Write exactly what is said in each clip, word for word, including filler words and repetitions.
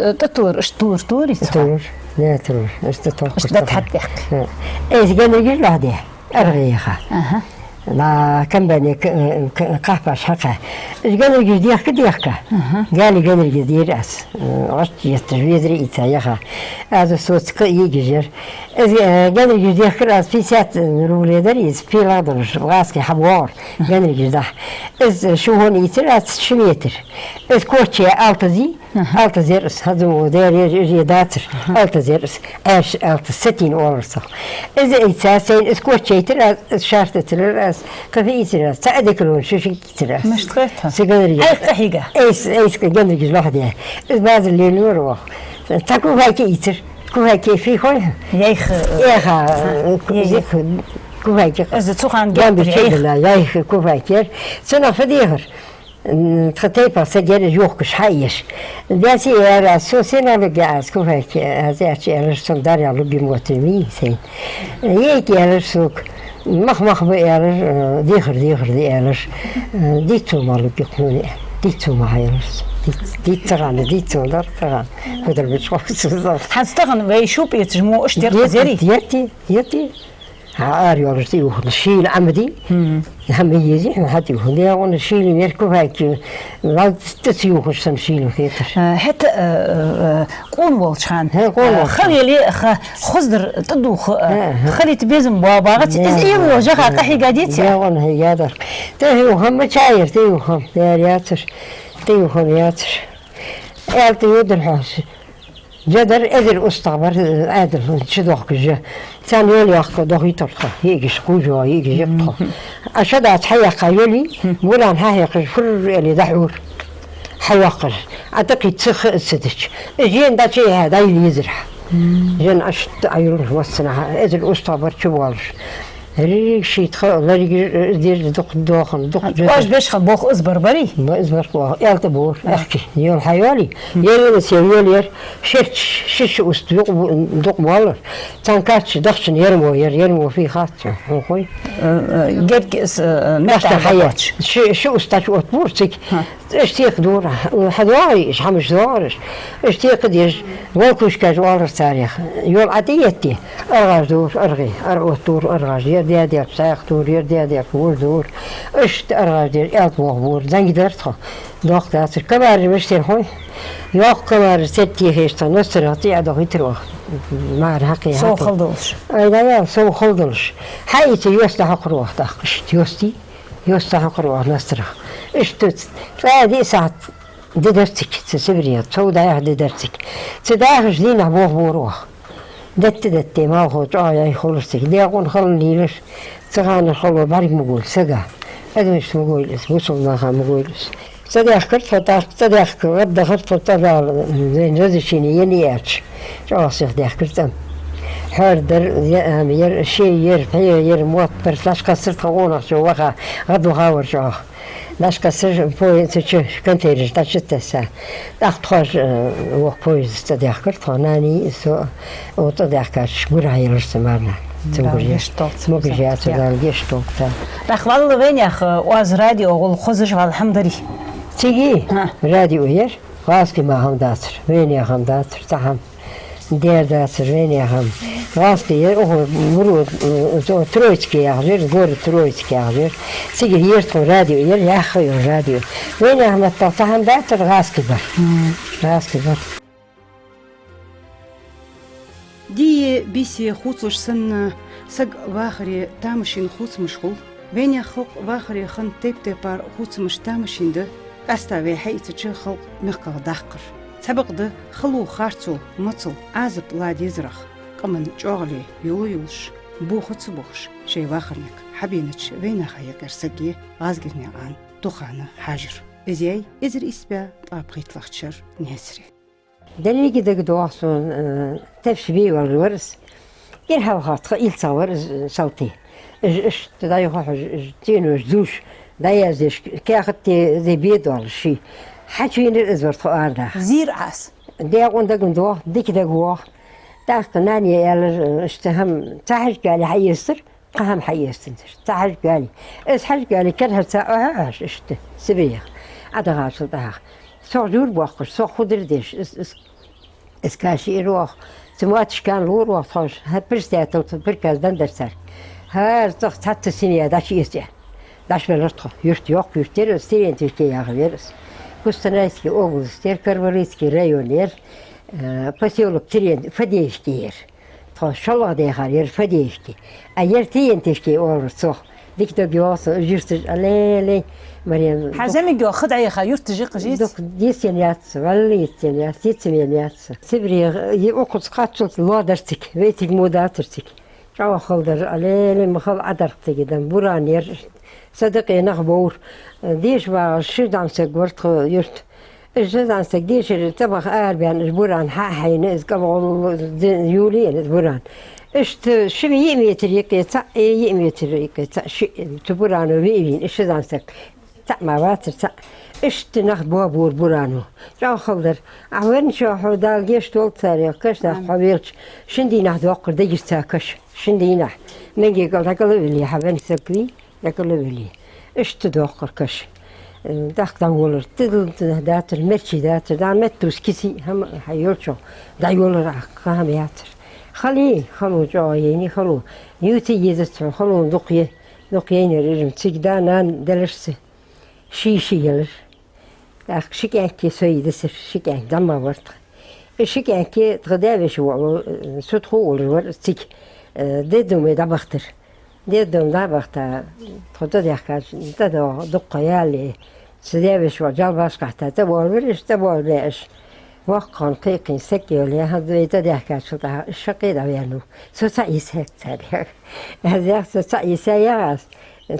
э, тӀатулар, иштта тулар, тулар из? Тулар, не тулар, иштта тохкаш. Иштта тохкаш. ДӀатӀадехк. Э, из генригаш лохьде, аргӀа яха. Аха. На камбане к-, к-, кхахьпаш хьакха. Из генригаш дехка, дехка. Аха. Гали генригаш дир аз. Э, гӀош етташ, ведра ийца яха. Аз соцка йигижер. Из, э, генригаш дехкар аз пятьдесят рубле дар из, пилагӀа долаш, гӀазкхи хьабоагӀар, генригаш дахь. Из ши хӀун ийцар аз, ши метр. Из коче алтази, Аха. Алтазер из, хьазу, дереш, иже дацар. Аха. Алтазер из, Ӏаьржа алтаз, сатин оалар цох. Из ийца сайна, из кочайтар аз, из шаьртатар аз, кафе ийцар аз, цхьа одеколон шишиг ийцар аз. Мишта хетар? Цигара. Айх къахьийга? Эйс, эйс генригаш лохьде. Из базар лелора вах. Цхьа кухайки ийцар. Кухайки фихой? Яйх, э, Эха, а, э, яйх. Кухайки. Из цу хана гамби геттара яйх. Чудала, яйх кухайки. Цунах фадихар. М, тха тайпа сагера юхкаш хьаеш. Даси яра, со сенна луги аз кухайки, аз ячи яра, сом дарья луги мотри ми сен. Ейки яра сук, мах-мах ба яра, э, дихар, дихар ди яра, э, дицу ма луги кнуни, дицу ма яра, диц-, диц цагана, дицу дар цагана. Кудар бич хоксузар. Хьан стаган вай шуп ецаш мо уш дер хазери? Ети, ети. Хьа ар йолаш тӀаюхна шийла Ӏамади. Мгм. Хьа ма ези, хьа тӀаюхна. ДегӀуна шийла мерку вайки, вал тӀа ца юхаш сан шийла хетар. А, хӀета, а, а, а, къон волча хана. ХӀа, къон а, волча хана. Хавели, ха, хоздар тӀадуха, а, хӀа, хӀа. Халит безам ба багӀац, из ийла йо жаха къахьийга дийца? ДегӀуна хьийга дар. ТӀа юхам ма чайир, тӀа юхам. Яр яцар, тӀа юхам яцар. Элта юдар хьош. Жа дар эзар устагӀа бар, э, Ӏаьдал, чудохка жа. Царна йола йохка дохийтар тхо, йигиш, кхужо, йигиш яп тхо. А ша дац хьаяьккха йоли, буран хьахьекхаш, фур эли дахьур. Хьаяьккхар. А такхи цих садич. Жен даче хьа, дай лизер хьа. Жен ашт айрул вассана хьа, эзар устагӀа бар чу болаш. Риг шийтха, лариг, э, дир дукха дохан, дукха. Оаш беш хан бох из бар бари? Ба из бар бох. Элта бор, ахки. Йол хьайоли. Ерина се йол ер. Шерч, шиш уст дукха, дукха молар. Цан кач дахчин ермо ер, ермо фи хац. Хой. Э, э, герг, э, э, метта хаяч. Ши, ши устач от бурцик. Ха. Иштех дура, хьадоагӀараш, хьамаш доагӀараш. Иштех деш, волкушкаш оалар царех. Йол Ӏатиетти. АргӀаш дур, аргӀи, ар от дур, аргӀаш. Ер дядя, псах дур, ер дядя, вур дур. Ишт аргӀаш дер, ялт вох бур, занги дар тхо. Дох дацар. Камар миштер хой. Йох камар сетти хеш тхо, ностер хати а дохитер вох. Мар хакъи. Со хакъи халдолш. Ай, да, я, со халдолш. Хьаица йоста хакъ рох, дах, ишт йости. Йоста хьакхар вахна страх. Иштта цӀа ди сахьат ди дарцик, ца Сибире, цо дайх ди дарцик. Ца дайхаш дийнахь бох бор вах. Детте, детте, малхо, чӀоагӀа яй хуларцик. Дегъун хала лилаш, ца ханар хало бӀарг ма гойла, сага. Адамаш ма гойла из, бусалба наха ма гойла из. Ца дехкар тхо тӀаккха, ца дехка, гӀаддахар тхо цӀа дала, зайн разрешение яни яц. ЧӀоагӀа сих дехкар цӀа. Хьор дар, я, ам, яр, ши яр, пхье яр, мотт бар, лаш кхассар тха гӀонах чу ваха, гӀадваха вар чӀоагӀа. Лаш кхассар поезд чу, контейнер тӀа чу тесса. ТӀаккха тхоаш, э, вох поезд цӀа дехкар, тхо нани, со, о, цӀа дехкач, гура хьаялар са марна. Цунгур я. Дала гешт долда. Могаш я цу, Дала гешт долда. ТӀаккха валла вайнех, э, оаз радио гӀул хозаш валла хӀама дарий? Циги? ХӀа. Радио яр, гӀазкхи ма хӀама дацар, вайнех хӀама дацар, цхьа хӀама. Дер дацар вайнех хӀама. ГӀазкхи яр, охо, муро, э, то Троицке яхаш яр, город Троицке яхаш яр. Циги яр тхо радио яр, яхха йола радио. Вайнех маттахь цхьа хӀама дацар, гӀазкхи бар. Мм. ГӀазкхи бар. Дие, бисе хувцалуш санна, саг вахаре тамашийна хувцамаш хул. Вайнех халкъ вахаре хинна тайп-тайпара хувцамаш тамашийна да, къаьстта вай хьаийцача халкъ мехках даккхар. Цхьабакъда хало, харцо, моцал, Ӏазап ладийгӀазарах, къаман чӀоагӀале йола йолаш, боха ца бохаш, шоай вахарнех хьабенача вайнаха юкъера саг я ГӀазгирнаькъан Тухана Хьажар. Из яй эзар ийс бӀаь ткъаь пхийтталагӀча шера Наьсаре. Деррига дагадоагӀа сона, э, тепш бе вар вар из. Ира хьалха тха илцагӀа вар из, э, салти. Уж, уж, дӀайха хьож, уж, цӀенош душ, дӀаяздеш, каьхат де, де бе доалаш ший. Хьачуйнар из вар тхо арадаха. Зийр аз. Декъон дагадоагӀа, дика дагавоагӀа. ТӀаккха нане аьлар, э, иштта хӀама, цхьа хьажа гали хьаэцар. Кхы хӀама хьаэцанзар, цхьа хьажа гали. Из хьажа гали керхарца Ӏохьа Ӏаш, иштта, Сибрех. ДӀадахачул тӀехьагӀа. Сох жур боаккхаш, сох худар деш, из, из Из каши ир оаха, цу моттигашка лур оаха тхо уж, хӀа, председатель, цу приказ дан дар цар. ХӀара цӀагӀа цхьацца семья дӀачуэца. ДӀачубелар тхо. Юрт йоккха юрт яр из, Терентьевский яхаш яр из. Кустанайский область яр, Карабулакский район яр, э, посёлок Терен-, Фадеевский яр. Тхо шоллагӀа даьхар яр Фадеевский. А яр Терентьевский оалар цох. Дика дог йоагӀа сона уж юрташ, алелей, Марем. Хьажа, мегаргдола ха дӀаяха юрташ я-кх уж? Дукха йицъенна яц, валлахӀи йицъенна яц, йицъенна яц. Сибре, е укхаза кхаччалца лоа дар цига, вай цига мо дацар цига. ЧӀоагӀа хала дар, алелей, ма хала Ӏадарх цига дан, буран яр. Са дакъе нах бовра. Деша вагӀаш ши зӀамсаг вар тха юрта. Уж ши зӀамсаг дешара тӀабаха арабаьнна, уж буран хьа а хьайна, из кӀалгӀолла ди-, юлаенна из буран. Иштта ши-йиъ метр юкъе цаӀ, е йиъ метр юкъе цаӀ, шиъ, цу бурано виъ вийна, уж ши зӀамсаг. ЦаӀ ма вацар, цаӀ. Иштта нах боабора бурано. ЧӀоагӀа хала дар. Ӏа веннача хьо Дала гешт долда царех, каш нах хьо велча, шин дийнахьа доаккхар дегира цар каш. Шин дийнахьа. Менге кӀал дӀакӀала а вилле, хьа венна саг вий, дӀакӀала а вилле. Иштта доаккхар каш. Э, тӀаккха дӀаволар. Тидал дацар, мерчи дацар, дӀа меттус киси, хӀама хьа йолчох дӀайолар, Ӏа кхы хӀама яцар. Хали, хало чӀоагӀа яйни, хало. Ювца езац хьона, хало дукха я, дукха яйнар ирам. Цига да-нана деларца ший-ший ялар. ТӀаккха ши кӀаьнк со йисар, ши кӀаьнк дӀа ма вар тха. Из ши кӀаьнк тха даь-веший воӀ, э, Сутху волаш вар цига, э, детдоме дӀабахийтар. Детдоме дӀабахийта, тхо тӀадехкача, тӀадоагӀа дукха яле, са даь-веший воӀ жалбаш кхахьта, тӀабоалабир уж, тӀабоалабаь уж. Воккха хинна, кхы а кхы саг йоле, хӀанз вай тӀадехкачул тӀехьагӀа уж шаккхе дӀаваьннав. Со цаӀ йисай царех. Аз яхар, со цаӀ йисай яхар аз.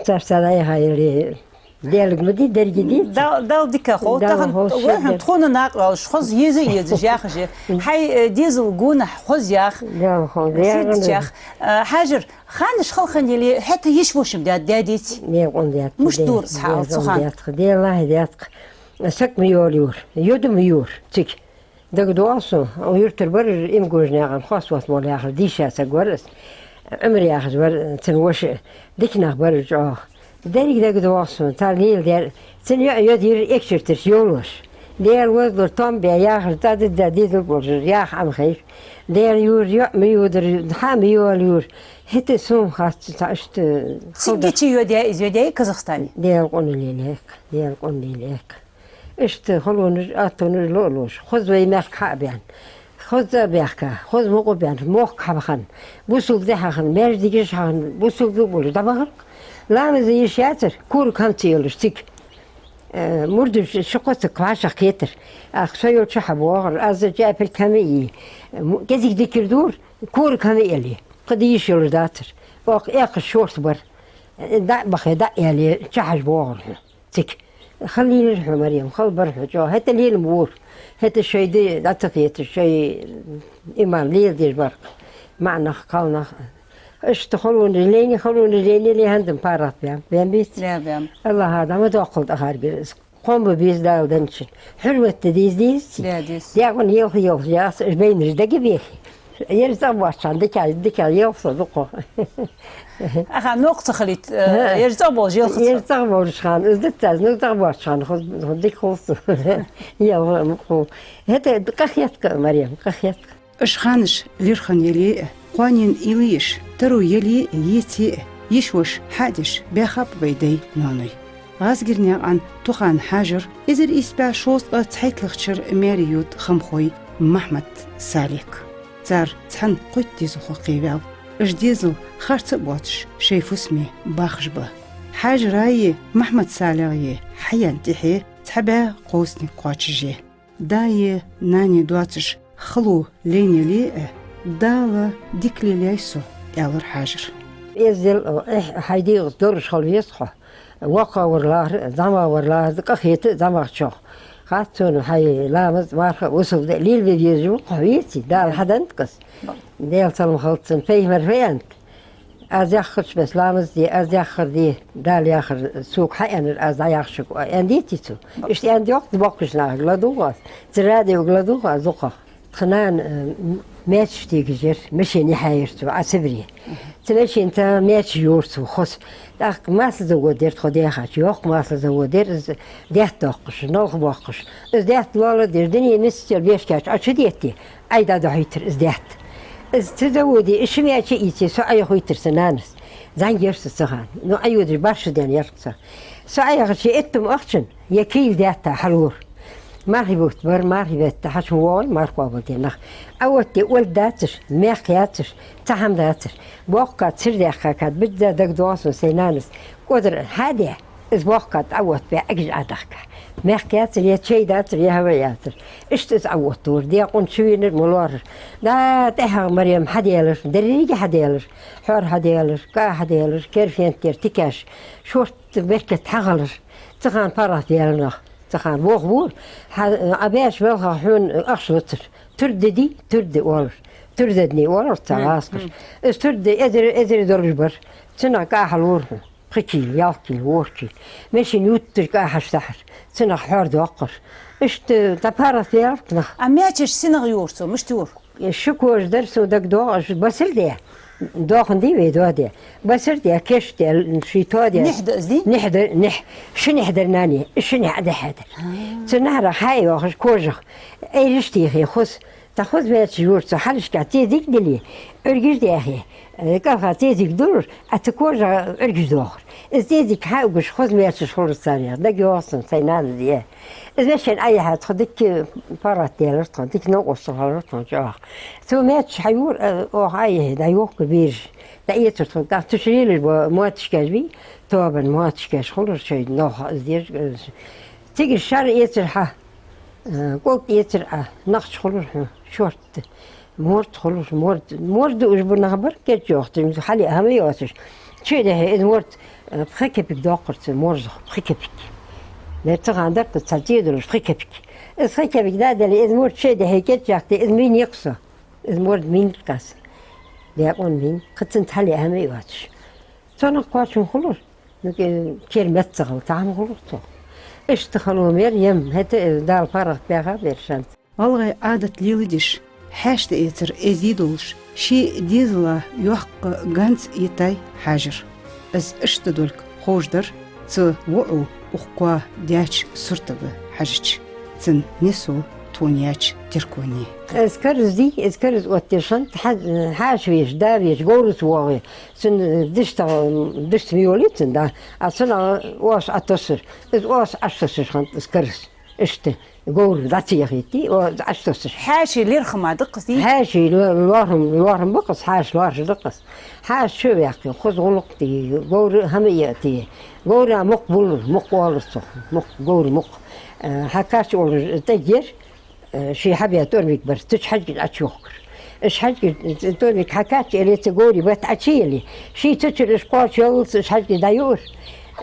Цар цаӀ дӀаяха яле, Даьлага ма дий, деррига дий. Дал-, Дала дика хов, Дала тахан хов, вай шоай хьона дер. Тхона накъа оалаш, хоза еза а езаш яхаш я. Хьай, э, дезала гонахьа хоза ях. Дала хов, сийдачех. Э, Хьажар, ханаш хала хинна яле, хӀаьта йиш-воша ма даьд, даьдий? Декъун даьд, муш дора схьа ал цу хана? Делахь даьд-кх. Саг ма йоалайора, йода ма йора цига. ДагадоагӀа сона, юртара вар, Имгожнаькъан Хосвас мола яхаш дийша саг вар из. Ӏумар яхаш вар цун воша, дика нах бар чӀоагӀа. Деррига дагадоагӀа сона, цар леладаьр, цун йоӀ йодийра Экажкъонгий-Юртарча йолаш. Даьла возаллар, том бе яхаш, цӀа дизза дезал болаш, яха Ӏомахайра. Даьла юра, йоӀ ма йодар, хьа ма йоалайора. ХӀаьта сона хац цхьа иштта. Цигга хала дар. Чу йодаьд из, йодаьд Казахстане? Даьла къоналелехк, Даьла къоналелехк. Иштта халонаш, аттонаш ло а лоаш, хоза вай мехка хьа а баьнна, хоза а баьхка, хоза мукъа а баьнна, мохк хьабаха, бусалба ди хьахинна, маьждигаш хьахинна, бусалба ди болаш дӀабахар-кх. Ламаз де йиш яцар, кораг хӀама ца йолаш цига. Э, мурдаш ши-кхо саг вӀашагӀкхетар. Ах, со йолча хьабоагӀар, аз чаьпилг хӀама йий. М-, кӀезига дикир дора, кораг хӀама яле, кхы де йиш йолаш дацар. Оаха эккхаш шортта бар. Э, дӀа а бахе, дӀа а яле, чухьожа боагӀар хьона цига. Хала лийнар хьо, Марем, хала бар хьо чӀоагӀа. ХӀаьта лела ма вора. ХӀаьта шоай ди дӀа ца хеташ, шоай иман леладеш бар-кх маӀа нах, кхалнах. Иштта халонаш лайнай, халонаш лайнай, ле хӀанз-м паргӀата баьннаб, баьннабий-те? Баьннаб, баьннаб. АллахӀа дӀа ма доаккхалда акхаргара из. Кхоам ба беза Дала денначун. Хьурмат де деза деза цига. Да, деза. Даькъан елха-елха яхаш, уж байнараш дагабехе. Ер цӀагӀа боацача хана дика, дика елха со дукха. Аха, нокъа ца хилийта, э, ер цӀагӀа болаш елха со. Ер цӀагӀа болаш хана, из дац аз, ну, цӀагӀа боацача хана, ху-, ху-, дика хул со. Елха ма хул. ХӀаьта къахетта-кх, Марем, къахетта-кх. Уж ханаш лирхӀа яле а, кхоанен уйла еш, таро яле а, еце а, йиш-воша хьадеш баьхаб вай дай-ноаной. ГӀазгирнаькъан Тухана Хьажар, эзар ийс бӀаь шовзткъа цхьайтталагӀча шера маьре йода хамхой Махьмад-Салик. Цар цхьана кхойтта дезалхо кхеваьв. Уж дезал харца а боацаш, шоай фусаме бахаш ба. Хьажараи Махьмад-Саликъи хьаяьнна тӀехье цхьа бӀаь кховзткъа кхоачашъе. Даи нанеи доацаш хало лайна яле а, Дала дика лелаяй со, аьлар Хьажара. Эздел, э, хьай дегӀаца дораш хила веза хьо. ВоккхагӀа вар лархӀа, зӀамагӀа вар лархӀа, къахета а зӀамагӀчох. Хац сона хьай ламаз а, марха а, бусалба ди а лелабе везаш ва-кх хьо, веций, Дала хьаденнад-кх из. Даьла салам хилда цунна, пайхамара фу аьннад? Аз яххача беса ламаз де, аз яхар де, Дала яхар сога хьааьннар, аз дӀаяхача шуга аьннадеций цо? Иштта аьннад йоах-кх боккхийча нахага, ладувгӀа аз, цу радиога ладувгӀа аз дукхагӀа. Тха нана, э, м-, Маьчеш дегаш яр, машен яхьа яр цо, Ӏа Сибре. Цу машен тӀа маьчеш йора цо хоза. ТӀаккха маслозавод яр тхо даьхача, йоккха маслозавод яр, из даьтта доаккхаш, налх боаккхаш. Из даьтта лоалаш деш, дунен миссел беш кхаьчача, Ӏочудетте, Ӏайха дӀадохьийтар из даьтта. Из цу заводе, из ши маьчеш ийце, со Ӏайха хойтар са нанас. ЗӀамига яр со цу хана. Ну, Ӏайха йодаш бархӀ шу даьнна яр-кх со. Со Ӏайха ши иттам ахчан, е кийла даьтта хьалора. Мархий бутт бар, мархий бетта хьачум воагӀий, марха къоабалде нах. Ӏоотте, оалаш дацар, мехка яцар, цхьа хӀама дацар. Боккха цир даьккха кад, бизза дагадоагӀа сона сай нанас. КӀодар хьаде, из боккха тӀа Ӏоотта бе, Ӏигаш Ӏодахка. Мехка яцар, е чай дацар, е хӀама яцар. Иштта из Ӏооттавора, декъон чувенар ма лорар. Да, тӀехьагӀа Марем хьаделар, деррига хьаделар. Хьор хьаделар, кӀа хьаделар, керфен тӀера тикаш, шортта беркат хьахилар. Цу хана паргӀата даьлар нах. Цу хана бохабора, хьа-, Ӏа беш балха хьона ахча лацар. Турда дий, турда оалар. Турда дни оалар цу гӀазкхаша. Из турда эзар, эзар долаш бар. Цунах кӀа хьалора хьона. Пхи кийла, ялх кийла, ворхӀ кийла. Машен ютташ кӀа хьаштахьар. Цунах хьор доаккхар. Иштта тӀа паргӀата даьлар нах. А маьчеш сенах йора цо, мишта йора? Ши кожа дар сона дагадоагӀа, уж басар де. Доахан дий вай доаде. Басар де, кеш де, ший тоаде. Нихь да из дий? Нихь да, нихь. Ши нихь дар нани, ши нихь Ӏодехьадар. Цу наьхарах хьайоахаш кожах. Ӏуйраш техе хоза. Тха хоза маьчеш йора цо, хьалхашка тезиг диле, Ӏургаш дехе. Э, кӀалха тезиг дуллаш, а цу кожах Ӏургаш доахар. Из тезиг хьаугаш хоза маьчеш хулар царех. ДагайоагӀа сона сай нанас е. Из машен Ӏаяхьа тхо дика паргӀата даьлар тхо, дика новкъостал хилар тхона чӀоагӀа. Цо маьчеш хьайора, э, оаха Ӏаяхьа, дӀайохкар бераш. ДӀаэцар тхо, тӀаккха цу чу лелаш бола моттигаш бий, тоабан моттигаш хулар шоай новкъа из деш, э, цига шар эцар хьа, э, кӀолд эцар Ӏа, нохчий хулар хьона, шортта. Морд хулаш, морд, морд уж ба нах бар, кечйохташ, хьале хӀама йоацаш. Чу а дехье, из морд, э, пхи кепик доаккхар цо морзах, пхи кепик. Дар цу хана дар-кх цхьа зе долаш, пхи кепик. Из пхи кепик дӀаделе, из морд чу а дехье, кечйохте, из мин я-кх со. Из морд мин я-кх са. Декъон мин, кхы цунца хьале хӀама йоацаш. Цунах кхоачам хулар. Ну, ке-, кер меттахьа хила, цхьа хӀама хулар цох. Иштта хало мер ем, хӀаьта, э, Дала паргӀата баьха бер шоана. ГӀалгӀай Ӏадат леладеш, хьаьша тӀаэцар эздий долаш, ший дезала йоккха ганз йитай Хьажар. Из иштта долга ховш дар цу воӀо укх коа даьча суртага хьежача, цун несо тхона яьча терконе. Из карза дий, из карза оттаеш хиннад, хьа-, хьаьша веш, да веш, говраца воагӀе. Цун, э, дишта, дишта ма йолий цун, да. А цунах оаш Ӏотоссар. Из оаш Ӏочутоссаш хиннад из карза. Иштта, говр дӀа ца яхийтий, оаш Ӏочутоссаш. Хьаьший лерхӀам да-кх из дий? Хьаьший ло-, лоархӀам, лоархӀам ба-кх из, хьаьша лоархӀаш да-кх из. Хьаьша чу ваьккхе, хоза гӀулакх де, говр хӀама яа де. Говра мукъ буллар, мукъ оалар цох, мукъ, говра мукъ. Э, хьакхаьча оалаш, тӀагӀа яр, э, ший хьабаь тӀормиг бар, цу чу хьажкӀаш Ӏочуйохкар. Уж хьажкӀаш, тӀормиг хьакхаьча, или цу говрий бат Ӏочуйилле, ший цу чура уж кхоачаяллалца уж хьажкӀаш дӀайуар.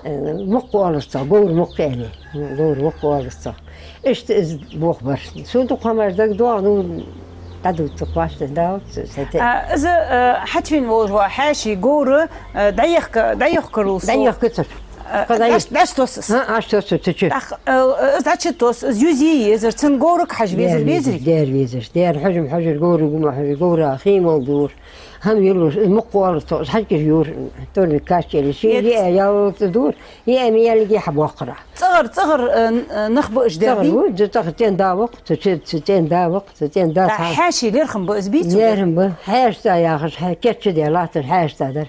Э, мукъ оалар цох, говра мукъ аьле. Говра мукъ оалар цох. Иштта из бохабар. Сона дукха хӀамаш дагадоагӀа, ну, дӀадувца кхоачаш далац, сай те. А, из, э, хьачувена волаш вола хьаьший говр, э, дӀайохка-, дӀайохкарал со. ДӀайохкацар. Э, Кхы дӀай- дӀач-, дӀачутоссас. ХӀа, Ӏочутоссар цу чу. ТӀаккха, э, из дӀачутосс, из юзе езар, цун говрага хьажа везар, везарий? Дера везар, дера хьожам хьожар, говрага ма хьожар, говра хий мел дора. ХӀама йиллалуш, из мукъ оалар цох, из хьажкӀаш йора, тӀормиг кхаьча, или ший йиа яллалца дора, йиа ма яьллиге хьабоаккхар Ӏа. ЦӀагӀара, цӀагӀара, э, н-, э, нах ба уж дер дий? ЦӀагӀара, цу цӀагӀа цӀен да ва-кх, цу чу-, цу цӀен да ва-кх, цу цӀен да. ТӀаккха хьаьший лерхӀам ба из бий цу? ЛерхӀам ба. Хьаьша цӀа яхаш, хьа-, кечдаь латташ хьаьша цӀа дар.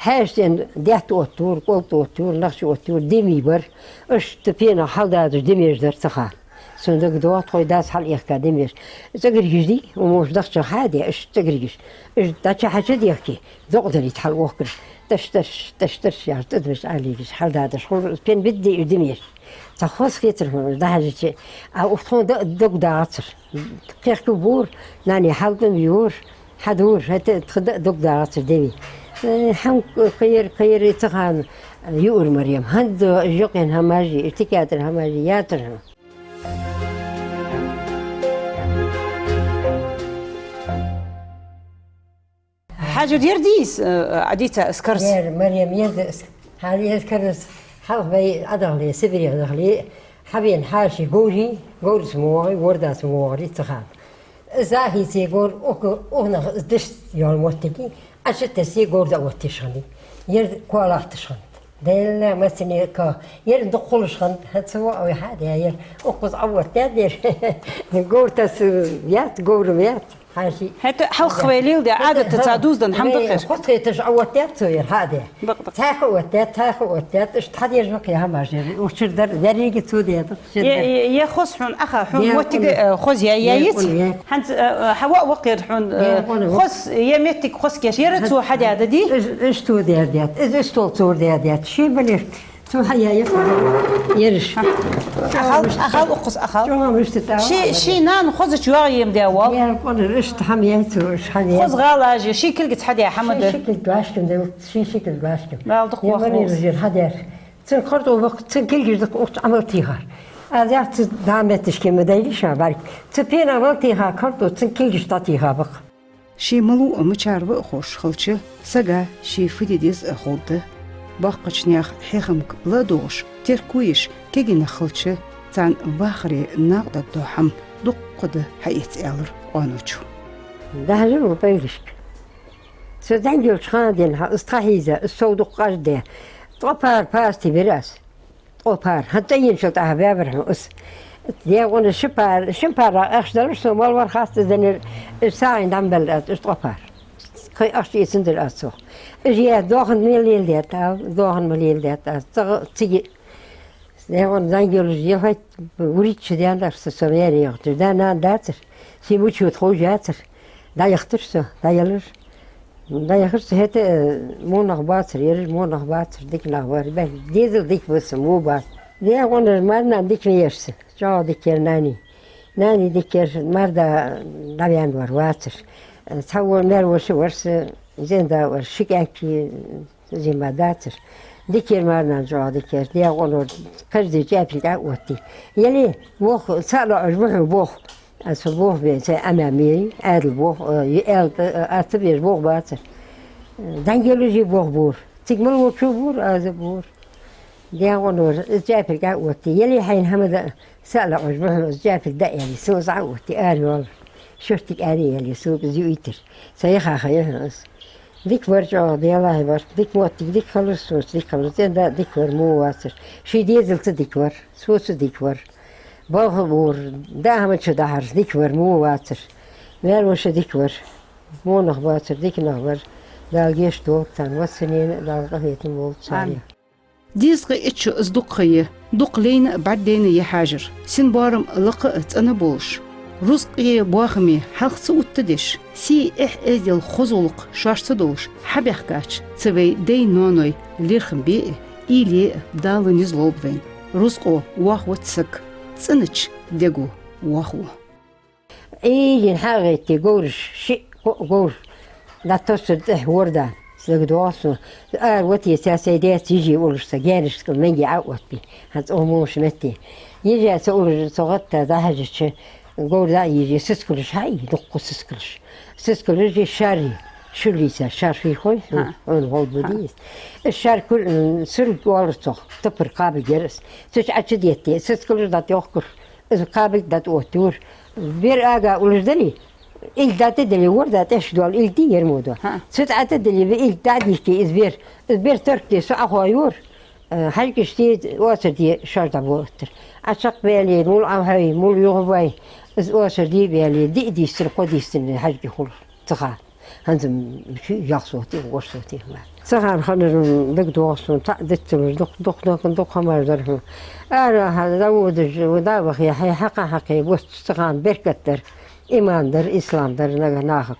Хьаьша цӀен даьтта оттавора, кӀолд оттавора, нохчий оттавора, дими бар. Иштта пенах хьалдадаш димеш дар цу хана. Сона дагадоагӀа тхоай дас хьалъехка димеш. ЦӀагӀаргаш дий, умуш дахчах хьаде, иштта цӀагӀаргаш. Уж дӀачу хьачудехке, докъ далийта хьалъохкар. Таш-таш, таш-таш яхаш, тӀадамаш Ӏолийгаш, хьалдадаш хулар, пен бидде уж димеш. Цхьа хоза хетар хьона, дӀахьежача, а ух тхона д-, дог дагӀацар. Кхехкабора, нани хьалтӀам йора, хьадора, хӀаьта тха д-, дог дагӀацар деми. Э, хӀама кхеяр, кхеяр цу хана юар, Марем. ХӀанз юкъен хӀамаш, тикадар хӀамаш яцар хьона. Хьажар, ер дий из, э, Ӏа дийца из карза? Ер, Марем, ер да из. Хьале из карза хьалха вай Ӏодахале, Сибрех дахале, хьавена хьаьший говрий, говраца ма воагӀий, вордаца ма воагӀарий цу хана. Из хӀанз говр, укх, укх нах из дешаш йола моттиг, Ӏочутессе говр дӀаотташ хиннад. Ер коа латташ хиннад. Даьла массане а ка, ер дукха хулаш хиннад, хӀанз ца воагӀа вай хьадаь ер. Укхаза Ӏооттадаьд ер. Говр тесса яц, говр-м яц. Хьажий. ХӀаьта хьалха вай леладаь Ӏадатаца дувзаденна хӀама да-кх ер. Хоза хеташ Ӏооттадаьд цо ер хьадаь. Бакъда. Цхьаькха оттадаьд, цхьаькха оттадаьд, иштта хьадеш ва-кх ер хӀамаш ер. Укх чура дар деррига цо даьд. Е, е, е хоза хьона, аха, хьона моттиг, э, хоза я, я, яц? ХӀанз, э, э, хьавоагӀа-кх ер хьона, э, хоза, е моттиг хоза кеш, ер цо хьадаь да дий? Из, из цо даьд, из, из цо даьд. Ший бале, цо хьаяь я-кх ераш. Ахал, ахал, укхаза ахал. Ший, ший нана хозача йоагӀа ема даь воал. Е, кӀолар, иштта хӀама яй цо, иштта хӀама яй. Хоза гӀалаш я, ший кулгаца хьадаь хӀама да. Ший кулг вашкам да, ший кулг вашкам. Дала дукха вахаволва. Хьадаьр. Цун картӀо вакх, цун кулгаш дакъа укх чу Ӏа мел тийхар. Аз яц цу дӀа метташка ма дайла ша бӀарг. Цу пена мел тийха картӀо, цун кулгаш дӀатийха бакъ. Ше малав а, мичара ва а ховш хилча, сага ше фу де деза а ховргда. Боккхача наьха хьехамга ла а доагӀаш, терко еш, кегий нах хилча, царна вахаре накъадаргдола хӀама дуккха да хьаэца, аьлар къоаночо. ДӀахьажа ма пайрашка. Со зӀамига йолча хана денз хьа из тха хьийза, из сов дукха къаждаь. Ткъо пар пасти бир аз. Ткъо пар. ХӀанз цӀаенначул тӀехьа баьбар хьона из. Дегӏана ши пар, шин пара ахча далар со, мала вар хац из деннар, из сагӀийна дӀа ма беллар аз, из ткъо пар. Кхы ахча эцанзар аз цох. Из е доахан ма леладаьд ала, доахан ма леладаьд аз. Цхьа цига Дегӏана зӀамига йолаш, е хӀаьта вурийтта шу даьннадар со, со маьре яхача. Да-нана дацар, сий мича ва ховш яцар. ДӀаяхийтар со, дӀаелар. ДӀаяхар со, хӀаьта, э, во нах бацар, ераш во нах бацар, дика нах бар. Бе, дезал дика ба са, во бац. Дегӏана марнана дика ма яр са, чӀоагӀа дика яр нани. Нани дика яр, марда дӀаваьнна вар, вацар. Цхьа во маьр-воша вар са, зен да вар, ши кӀаьнк, зима дацар. Дика яр марнана, чӀоагӀа дика яр. Дегӏана каждый чӀаьпилг Ӏооттий. Яле, вох, цаӀ лоӀаш ма хьу, вох. Аз вох бе, цхьа Ӏамаьмий, Ӏаьдал вох, э, е аьлта, э, аз ца беш вох бацар. ДӀангалужи вох бур. Цига мала волчо бур, аз бур. Дегӏана, из чӀаьпилг Ӏооттий. Яле хьайна хӀама да, цаӀ лоӀаш ма хьу, из чӀаьпилг да аьле, со из Ӏооттий, ара йоалар. Шортига ара яле, со из юийтар. Са яха ха яхьа аз. Дика вар чӀоагӀа, Даьлахьа вар. Дика моттиг, дика хилар соца, дика хилар. Цен да дика вар, во вацар. Ший дезалца дика вар, соца дика вар. Балха бур, да хӀама чу дахьар, дика вар, во вацар. Маьр-воша дика вар. Во нах бацар, дика нах бар. Дала гешт долда царна, вац-нана а Дала къахетам болба царна. Амин. Дезткъа итт шу из дукха ха я, дукха лайна а, бӀаргадайна а я хьажар. Син боарам лакха а, цӀена а болаш, рузкъе, боахаме хьалха ца оттадеш, сий, эхь, эздел, хоза гӀулакх шоашца долаш хьабаьхкача, цу вай дай-ноаной лерхӀам бе а, уйла е а Дала низ лолба вайна. Рузкъо воахавац саг, цӀенача дего воахаву. Ӏийжина хьагӀетте говраш, шиъ-кхоъ говр дӀатоссар тӀехьа ворда, сага доагӀа сона. Ара ватеца сай даьца йижи уллаш, са гаьнашкал маьнге Ӏооттабий, хӀанз цӀогӀа муш метте. Йижа ца уллаш, цу гӀатта дӀахьежача, говр дӀа а йийже, сискалаш хьаий, дуккха сискалаш. Сискалаш шарри, шуллица шар хий хой, хьона гӀолла бу дий из. Из шар кур-, м, сург оалар цох, тапар кхабилг яр из. Цу чу Ӏочудетте, сискалаш дӀатӀайохкар. Из кхабилг дӀатӀаоттайора. Бер ага уллаш дале, илт дӀатӀадиле, ворда тӀехьашка дола илт дий ер мо дола. Цу тӀа тӀадиле, ве илт дӀадийхке из бер. Из бер таркде со Ӏохайора. Э, хьажкӀашта оцар де шоаш дӀабоаттар. Ӏочакхбаьле, мул Ӏохьой, мул юхабой, из оцар дийбаьле, диъ дийстина, кхо дийстина хьажкӀа хулар. Цу хана. ХӀанз-м ши ялх сотих, ворхӀ сотих мара. Цу хана ханара дагадоагӀа сона, цхьаъ диццалуш, дукха, дукха, дукха, дукха хӀамаш дар хьона. Ара хьа заводаш, да вахе, хьай хьакха-хьакхе, бус цу хана беркат дар, иман дар, ислам дар нага нахага.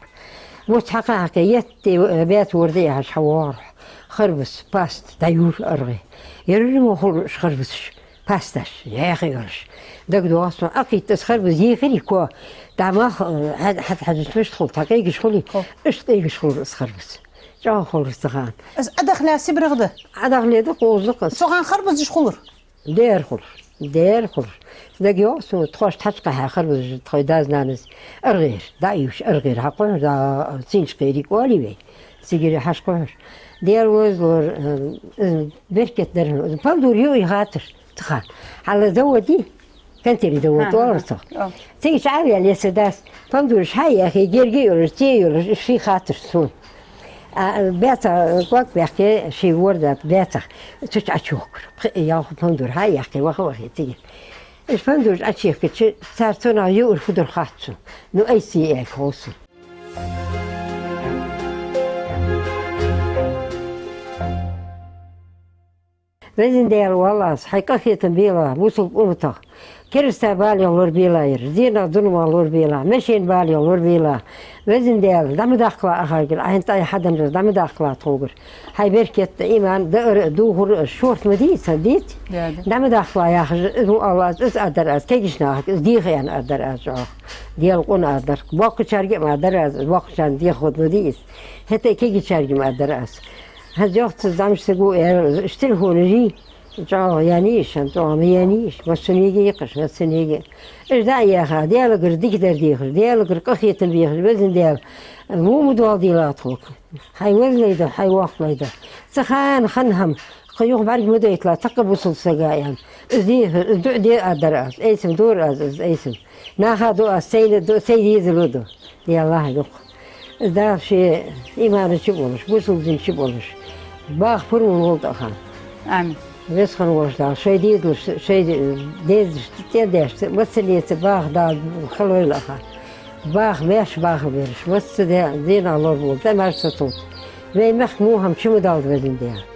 Бус хьакха-хьакхе, етте, э, баьца ворда яхьаш хьавоагӀар хьо. Харбаз, паст дӀаювр аргӀий. Ераш мо хулар уж харбазаш. Пасташ, яхе йолаш. ДагадоагӀа сона, Ӏокхийтта из харбаз ехаре ко, дӀа мах, э, хьа-, хьа-, хьажача мишта хул, тха къегаш хулий? Хо. Иштта къегаш хулар из харбаз. ЧӀоагӀа хулар цу хана. Из Ӏодахале Сибрегда? Ӏодахале да, кхозлакха. Цу хана харбазаш хулар? Дера хулар. Дера хулар. ДагадоагӀа сона, тхоашта хьачукхахьа харбазаш, тхоай дас-нанас аргӀера, дӀа а ювш аргӀера хьакхухьар, да, синча кхериг оалий вай. Цигара хьашкхухьар. Дера возлор, э, э, беркат дар. Палдур юй хатар. Цу хана. Хьала заводи? Кантири да вот, оалар цох. Цига чу Ӏоваьле, са дас, помидораш хьаяьхе, герга йолаш, цӀе йолаш, уж ший хатташ сона. А баьцах кӀоаг баьхке, ший ворда баьцах, цу чу Ӏочуйохкар. Пхиъ-ялх помидор хьаяьхе, ваха-вахе цига. Уж помидораш Ӏочуйохкача, цар цунах юар фу дар хац сона. Ну, айса аьле хов сона. Везан Даьла, валлахӀи, хьай къахетам белахь бусалба умматах. Кераста балех лорабелахь ер, зенах, зуламах лорабелахь, машен балех лорабелахь. Везан Даьла, дӀа ма даккхалахь ахаргара, Ӏа хьайна тӀа хьаденнар дӀа ма даккхалахь тхогара. Хьай беркат, иман, даар а, духар а, шортта ма дий, ца дий? Да, да. ДӀа ма даккхалахь яхаш, из ма аьлар аз, из аргдар аз, кегийча нахага из деха аьнна аргдар аз чӀоагӀа. Даьла къуна аргдар. Боккхачарга а ма аргдар аз, боккхачарна деха хургда ма дий из. ХӀаьта а кегийчарга а ма аргдар аз. ХӀанз йоах цо, замаш саго аьлар, уж телефонаш чӀоагӀа яьннай уж, хӀанз чӀоагӀа ма яьннай уж, массанега йикхаш, массанега. Уж дӀа а яьха, Даьлагара дикадар дехаш, Даьлагара къахетам бехаш, Везан Даьла, во ма доаладелахь тхога. Хьай везалой да, хьай воккхалой да. Цу хана хинна хӀама кхы юха бӀарга ма дайталахь цхьаккха бусалба сага аьнна. Из дехар, из дуӀа де аргдар аз, айса-м дора аз из, айса-м. Наха ду аз, сайна ду, сай дезало ду. Даьллахьа, дукха. Дала ший имана чу болаш, бусалба дина чу болаш, баха пурам лолда тӀаккха. Амин. Веза хинна волча Дала шоай дезалаш, шоай дезалаш тӀа деш, массанеца баха Дала хилийла тӀаккха. Баха, маьрша бахаргбераш, массаза де-, дийнахьа лораболба, тӀа маьрша ца тулда. Вай мехка во хӀама чу ма доалда, Везан Даьла.